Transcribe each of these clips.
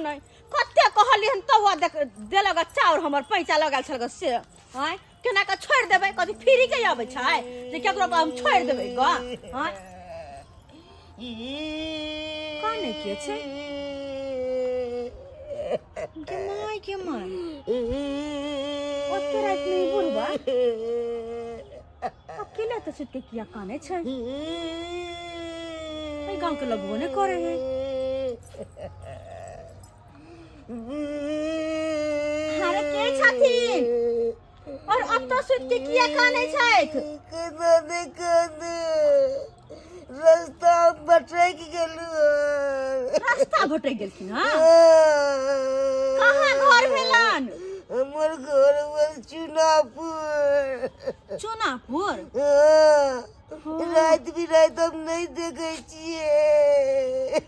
नहि कते कहलियै हन तब देख देलक चाउर हमर पैसा लगल छल से आँय केना कऽ छोड़ि देबै कथी फ्री के अबै छै जे केकरो पर हम छोड़ि देबै गऽ आँय काने के छै गे माय गे माय ओते राति में ई बुढ़बा अकेले तऽ सुति के किया काने छै एहि गाँव के लगबो नहि करे है अरे के छथिन और अब तो सुति के किया काने छथि केना ने काने रास्ता भटकि गेलहुँ रास्ता भटकि गेलखिन हँ कहाँ घर भेलन हमर घर भेल चुनापुर चुनापुर राति बिराति हम नहि देखै छियै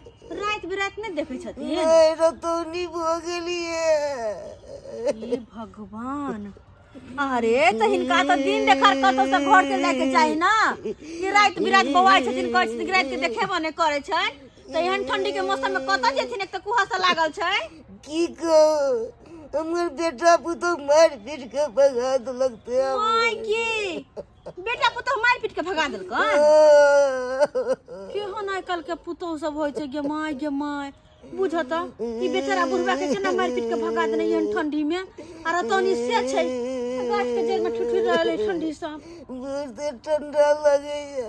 राति बिराति नहि देखै छथिन नहि रतौनी भऽ गेलियै हे भगवान अरे तऽ हिनका तऽ दिन देखार कतौ से घर चलि जायके चाही ना कि राति बिराति बौआइ छथिन कहै छथिन कि राति के देखेबो नहि करै छै तऽ एहन ठंडी के मौसम में कतऽ जेथिन एक तऽ कुहासा लागल छै की कहू हमर बेटा पुतोह मारि पीट के भगा देलक ते माय के बेटा पुतोह मारि पीट के भगा देलक केहन आइ काल्हि के पुतोह सब होइ छै गे माय गे माय बुझत ई बेचारा बुढ़वा के केना मारि पीट के भगा देने एहन ठंडी में आ रतौनी से छै गाछ के जड़ में ठुठुर रहल है ठंडी से बहुत ठंडा लगैया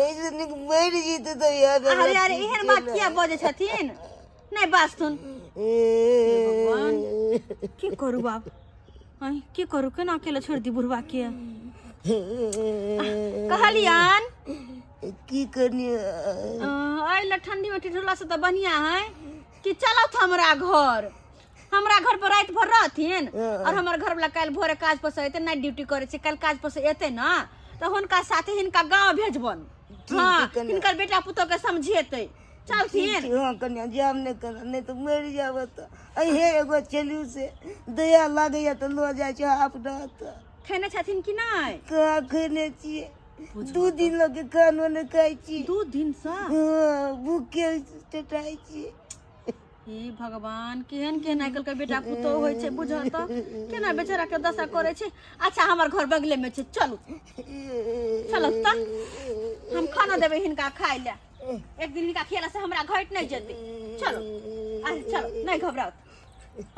एहिसँ नीक मरि जेतै तऽ याद अरे अरे एहन बात किया बजै छथिन नहि बाजथुन हे भगवान की करू आब आँय की करू केना अकेले छोड़ि दी बुढ़वा के कहलियन की करियै एहि लए ठंडी में ठिठुरला से तऽ बढ़िया है कि चलत हमरा घर हमरा घर पर राति भर रहथिन और हमर घर वाला काल्हि भोरे काज पर से एतै नाइट ड्यूटी करै छै काल्हि काज पर से एतै ने तऽ हुनका साथे हिनका गाँव भेजबन हँ हिनकर बेटा पुतोह के समझेतै चलथिन हँ कनिया जाम नहि करब नहि तऽ मरि जायब तऽ अहे एगो चलू से दया लागैया तऽ लऽ जाइ छै हाफ रहत खेने छथिन कि नहि कहाँ खेने छियै 2 दिन लऽ के खानो नहि खाइ छी 2 दिनसँ हँ, भूखे टटाइ छी हे भगवान केहन केहन आइ काल्हिके बेटा पुतोह होइ छै बुझल तऽ केना बेचारा के दशा करै छै अच्छा हमर घर बगले में छै चलू चलू तऽ हम खाना देबै हिनका खाइ लए एक दिन हिनका खियेला से हमरा घटि नहि जेतै चलो अच्छा चलो नहि घबराउ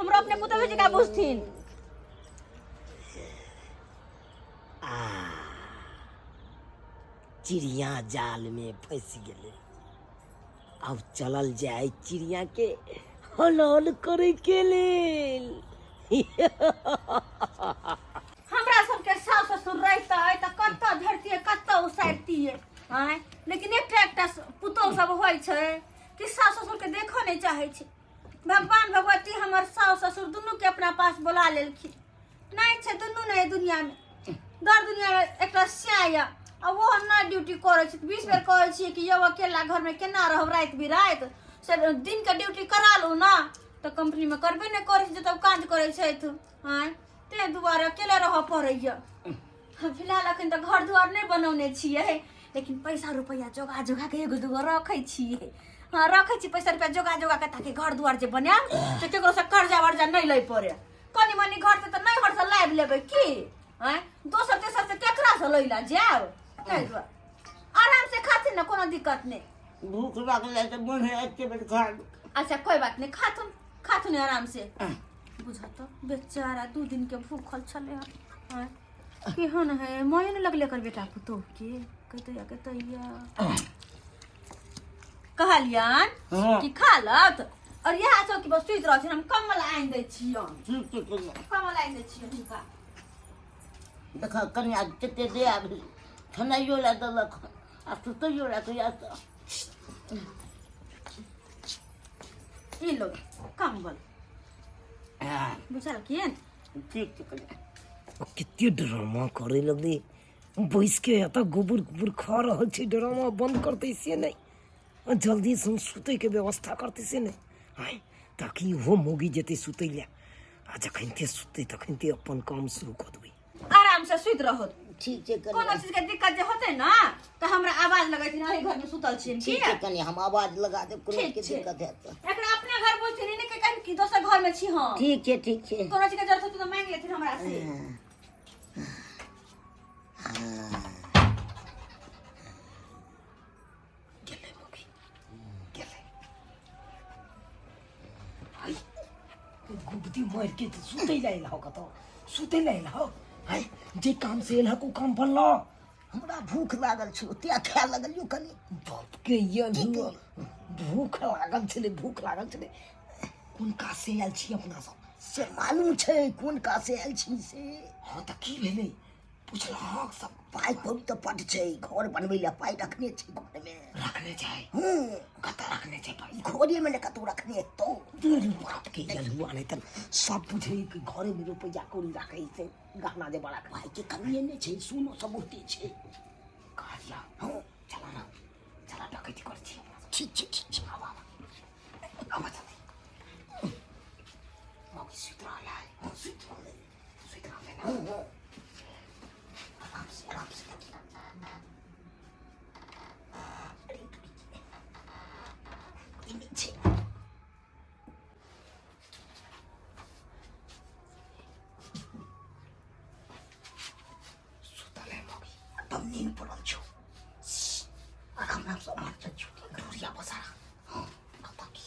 हमरो अपने पुतोह जकाँ बुझथिन आ चिड़िया जाल में फंसि गेलै आब चलल जाय चिड़िया के हलाल करे के लेल हमरा सबके सास ससुर रहितै तऽ कतऽ धरतियै कतऽ उसारतियै आँय लेकिन एकटा एकटा पुतोह सब होइ छै कि सास ससुरके देखऽ नहि चाहै छै भगवान भगवती हमर सास ससुर दुनूके अपना पास बोला लेलखिन नहि छै दुनू नहि दुनियामे दर दुनियामे एकटा स्या यऽ आ ओहो नहि ड्यूटी करै छै 20 बेर कहै छियै कि यौ अकेला घरमे केना रहब राति बिराति से दिनके ड्यूटी करा लू ने तऽ कंपनीमे करबे नहि करै छै जतऽ काज करै छथि आँय ताहि दुआरे अकेले रहऽ पड़ैए फिलहाल अखन तऽ घर दुआर नहि बनौने छियै लेकिन पैसा रुपैआ जोगा जोगा के एगो दूगो रखै छियै हँ रखै छी पैसा रुपैआ जोगा जोगा के ताकि घर दुआर जे बनायब तऽ केकरोसँ कर्जा वर्जा नहि लै पड़े कनि मनि घर से तऽ नहि हरसँ लाबि लेबै की आँय दोसर तेसर से केकरासँ लै लए जायब ताहि दुआरे आराम से खाथिन ने कोनो दिक्कत नहि भूख लागलै तऽ मन है एके बेर खा लू। अच्छा कोई बात नहीं खाथुन खाथुन आराम से बुझत बेचारा 2 दिन के भूखल छले हन आँय, केहन है मायो ने लगले एकर बेटा पुतोह के कहतैया कहतैया कहलियन कि खा लत और इएह सब कि बस सुति रहथिन हम कम्बल आनि दै छियन ठीक छै कनिया कम्बल आनि दै छियन हिनका देख कनिया कते दया भेल खेनाइयो लए देलक हन आ सुतैयो लए कहिया तऽ ई लो कम्बल बुझलखिन ठीक छै कनिया कते ड्रामा करे लगलै बैस के एतऽ गोबर गोबर खा रहल छै ड्रामा बंद करतै से नहि आ जल्दी से सुतैके व्यवस्था करतै से नहि आँय ताकि ओहो मौगी जेतै सुतै लए आ जखनिते सुततै तखनिते अपन काम शुरू कऽ देबै आराम से सुति रहत ठीक छै कोनो कनिया चीज के दिक्कत जे होतै ना तऽ हमरा आवाज लगैथिन अही घर में सुतल छियनि ठीक छै कनिया हम आवाज लगा देब कोनो ठीक के छै। दिक्कत हैत तऽ एकरा अपने घर घर बुझथिन, ई नहि कि कहीं कि दोसर घर में छी हम। ठीक छै, ठीक छै। कोनो चीज के जरूरत होतै तऽ मांगि लेथिन हमरा से। गेलै मौगी, गेलै। आई गुबदी मारि के सुतै लए आयल हौ, कतौ सुतै लए आयल हौ? आइ जे काम से एल हक ओ काम बनलो? हमरा भूख लागल छौ, तें खाय लगलियौ कनि। बाप के ये भूख लागल छलै, भूख लागल छलै। कोन काज से आयल छी अपना सब? से मालूम छै कोन काज से आयल छी से। हँ, तऽ की भेलै? पुछलहक सब? पाइ कौड़ी तऽ बड्ड छै, घर बनबै लए पाइ रखने छै घरमे। रखने छै? हूँ। कतऽ रखने छै पाइ? घरेमे ने कतौ रखने हेतौ। बाप के यलहुआ, नहि तऽ सब बुझै कि घरेमे रुपैआ कौड़ी राखै छै, गहना जे बड़ा। पाइके कमिए नहि छै, सोनो सब बहुते छै। कहलिया। हँ। चला ना, चला, डकैती करै छी अपना सब। ठीक छै, ठीक छै। आब आब आब जल्दी। मौगी सुति रहल है? हँ, सुति रहलै। सुति रहलै ने? हँ हँ, आराम से, आराम से। अरे, ई नहि छै। सुतल है मौगी? एकदम नींद पड़ल छौ। आराम आराम से, आराम से छुटी। ढोरिया पसारा। हँ। कतऽ की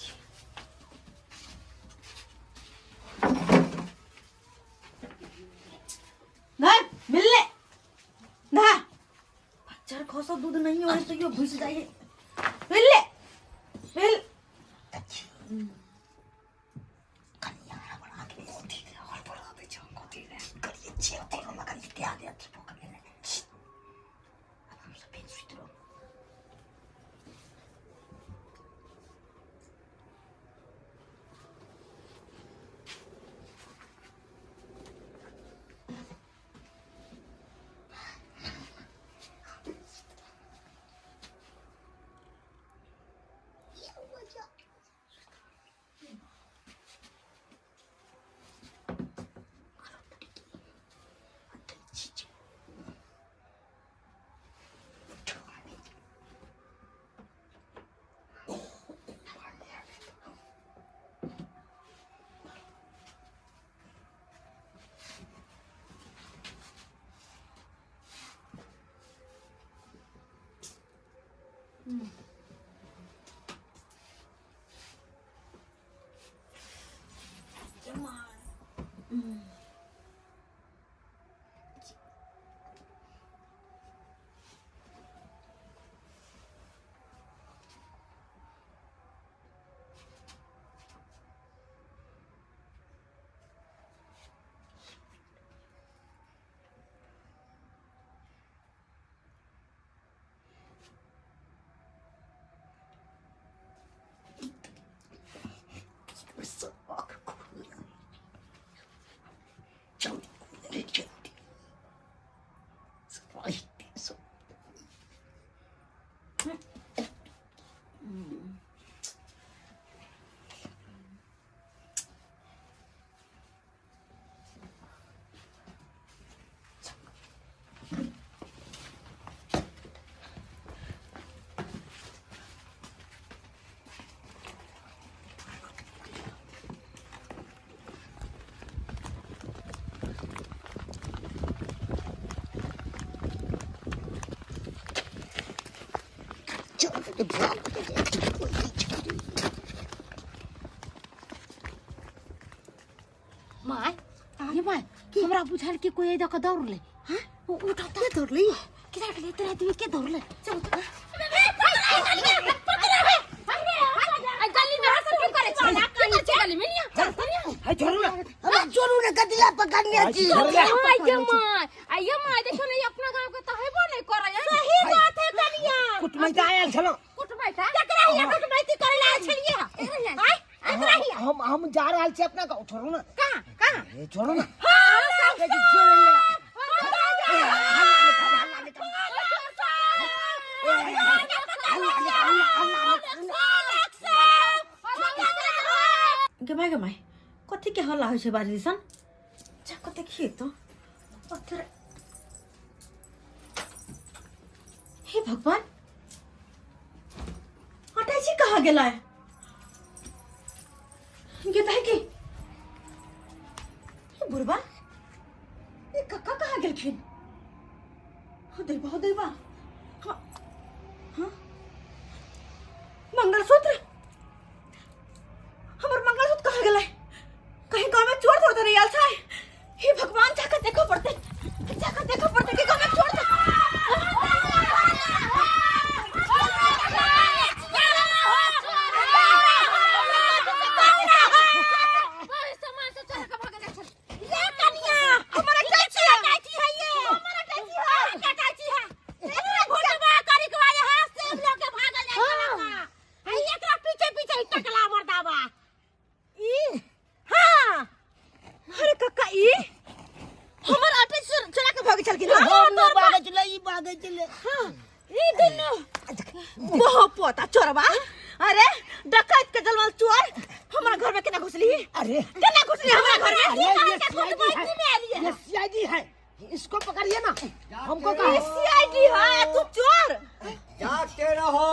नहीं मिलने ना बच्चा खसो दूध नहीं हो तो यो घुस जाइए। मिलने मिल। अच्छी कनिया बड़ा के कथी रे, हड़बड़ा दै छौ, कथी रे? करिए छियै कोनो मगर ध्यान दे, अथी पकड़ लेने। आराम से फेर सुति रहो। जल्दी जल्दी। My, ये my, हमरा बुझायल कि कोई एहि दऽ कऽ दौड़लै। हाँ, ओ उठो के दौड़लै? किधर गेलै? इतना आदमी के दौड़लै? चलो। गली में हंसल क्यों करे छी? की करे छी गली में? है, छोड़ू ना। हमरा जोरू ने कदिला पकड़ने छी। छोड़ू ना। My के my, आ ये my, देखियो ने, अपना गांव के त हेबो नहीं करे। सही बात है कनिया। कुटमैता आयल छलहुँ। कुटमैता केकरा हिया कुटमैती करे ला छलिए? हां, केकरा हिया? हम जा रहल छी अपना गाँव। छोड़ू ना। कहां कहां? ए, छोड़ू ना। हां। लेकिन छोड़ू ना। गे माय, गे माय, कथी के हल्ला होइ छै बाड़ी दिसन? जा कऽ देखिए तऽ। पत्थर, हे भगवान, अटैची कहाँ गेलै? गे दाई की ई बुढ़बा ई कक्का कहाँ गेलखिन हो दैबा हो दैबा हाँ हाँ मंगलसूत्र हमर मंगलसूत्र कहाँ गेलै कहीं गाँव में चोर तोर तऽ नहि आयल छै हे भगवान जाकर देखो पड़ते जाकर देखो पड़ते कि गाँव में चोर तो अरे कक्का ई हमर आटे चुरा के भागे छलखिन हम नहि भागै छलै ई भागै छलै हां ई दुनू बहु पोता चोरबा अरे डकैत के जलवल चोर हमरा घर में केना घुसली अरे केना घुसली हमरा घर में अरे ये सीआईडी है ये सीआईडी है इसको पकड़िए ना हमको कहा सीआईडी है तू चोर जागते रहो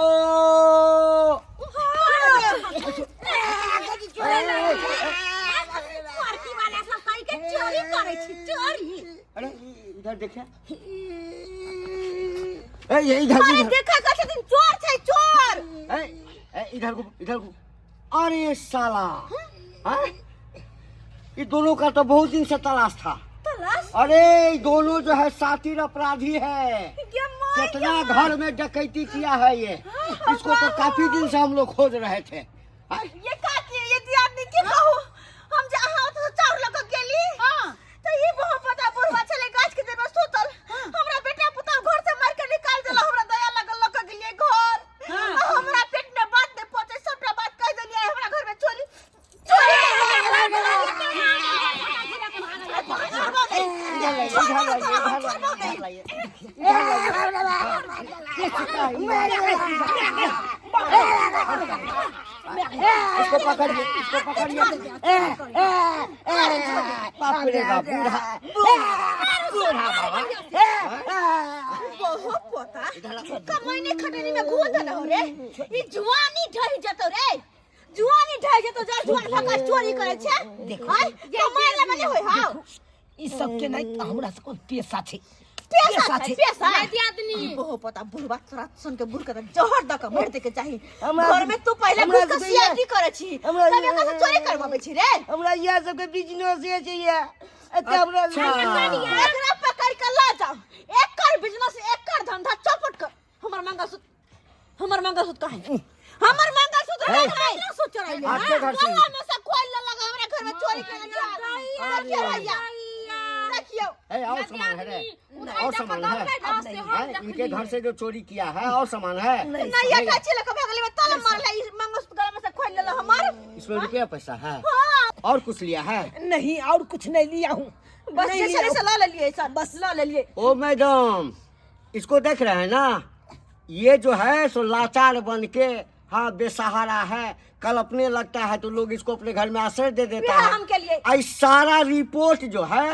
लड़की वाला सब कहि के चोरी करै छी चोरी अरे इधर देखिए ए ये इधर अरे इधर देखा का छथिन चोर छै चोर ए ए इधर को इधर को अरे साला हैं? ये दोनों का तो बहुत दिन से तलाश था तलाश अरे ये दोनों जो है सातिर अपराधी है गे माय कितना घर में डकैती किया है ये इसको तो काफी दिन से हम लोग खोज रहे थे हैं? ये का किए ये दियादनी की कहू हम जे अहाँ ओतऽ से चाउर लऽ कऽ गेली तऽ ई बहुत पता बुढ़वा छलै गाछ के जड़ में सुतल हमरा बेटा पुतहु घर से मारि के निकाल देला हमरा दया लागल लऽ कऽ गेलियै घर आ हमरा पेट में बात नहि पहुँचे सबटा बात कहि देलियै हमरा घर में चोरी इसको पकड़िए इसको पकड़िए बाप रे बाप बूढ़ा बूढ़ा बाबा बहुत पोता कमाइने खटनी में घून देना हो रे ई जुआनी ढहि जतो रे जुआनी ढहि जतो जा जुआन भका चोरी करे छै देखो। आय कमाइ ला मने होय हाउ ई सबके नहीं हमरा सबके पेशा छै पेशा छै पेशा नहीं दियादनी। बहु पता बुढ़वा तोरा सुन के बुढ़ के त जहर द के मर दे के चाही हमरा- घर में तू पहले हमरा घुस के सबके इएह- सीआईडी करे छी हमरा- तब एकर से चोरी करवाबै छी रे हमरा इएह सबके बिजनेस छै इएह एते हमरा एकरा पकड़ के ला जाओ एकर बिजनेस एकर धंधा चौपट कर हमर मंगलसूत्र हमर मंगलसूत्र कहाँ है हमर मंगलसूत्र हे। कहाँ है मंगलसूत्र चोराइले आपके घर से गला में से खोल लेलक हमरा घर में चोरी केने छै देखियौ भैया देखियौ ए और सामान है रे और सामान है हैं? इनके घर से जो चोरी किया है और सामान है नहीं ये का लक भगले में तल मारला ई मंगलसूत्र गला में से खोल लेलक हमर इसमें रुपया पैसा है हां और कुछ लिया है नहीं और कुछ नहीं लिया हूँ बस नहीं जे लिया छलै से लऽ लेलियै सर बस लऽ लेलियै ओ मैडम इसको देख रहे हैं ना ये जो है सो लाचार बन के हाँ बेसहारा है कल अपने लगता है तो लोग इसको अपने घर में आश्रय दे देता बिहार है हम के लिए। आई सारा रिपोर्ट जो है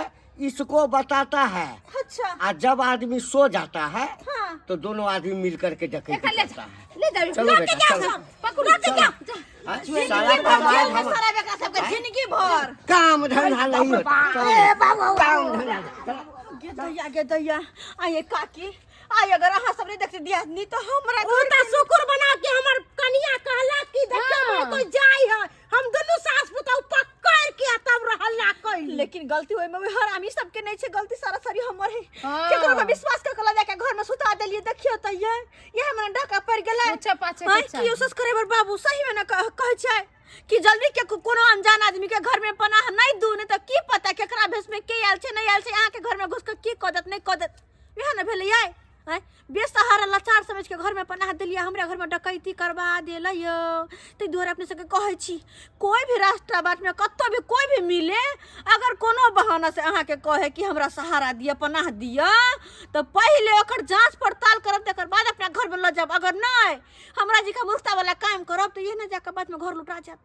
इसको बताता है अच्छा आ जब आदमी सो जाता है हाँ। तो दोनों आदमी मिल करके डकैती करता है ले जाओ चलो बेटा चलो पकड़ो के जाओ हाँ, जिंदगी सारा भर कमाई जेल में हम- सारा बेका सबके जिंदगी भर काम धंधा नहीं होता काम काम धंधा गे दैया गे दैया आये काकी आइ अगर अहाँ सब नहीं देखते दियादनी तो हमरा ओ त शुक्र बना के हमर कनिया कहला कि देखियो हमरा कोई जाय है हम दुनू सास पुतहु पकड़ के तब रहला कइल लेकिन गलती होय में ओहि हरामी सबके नहीं छै गलती सारा सारी हमर है केकरो पर विश्वास कर के जाके घर में सुता देलिए देखियो त ये ये हमरा डाका पड़ गेलै पूछा पाछे के आँय, चाही। की कोशिश करे बर बाबू सही में न कहै छै कि जल्दी के कोनो अनजान आदमी के घर में पनाह नहीं दू नहीं त की पता केकरा भेष में के आयल छै नहीं आयल छै अहाँ के घर में घुस के की कऽ देत नहीं कऽ देत वएह ने भेलै यै आँय बेसहारा लाचार समझ के घर में पनाह देलियै हमरा घर में डकैती करवा देलै यौ ताहि दुआरे अपने सबके कहै छी कोई भी राष्ट्रवाद में कतौ भी कोई भी मिले अगर कोनो बहाना से अहाँके कहै कि हमरा सहारा दिअ पनाह दिअ तऽ पहिले ओकर जांच पड़ताल करब तकर बाद अपना घर में लऽ जायब अगर नहि हमरा जी का मूर्खता वाला काम करब तऽ इएह ने जाके बाद में घर लुटा जायब।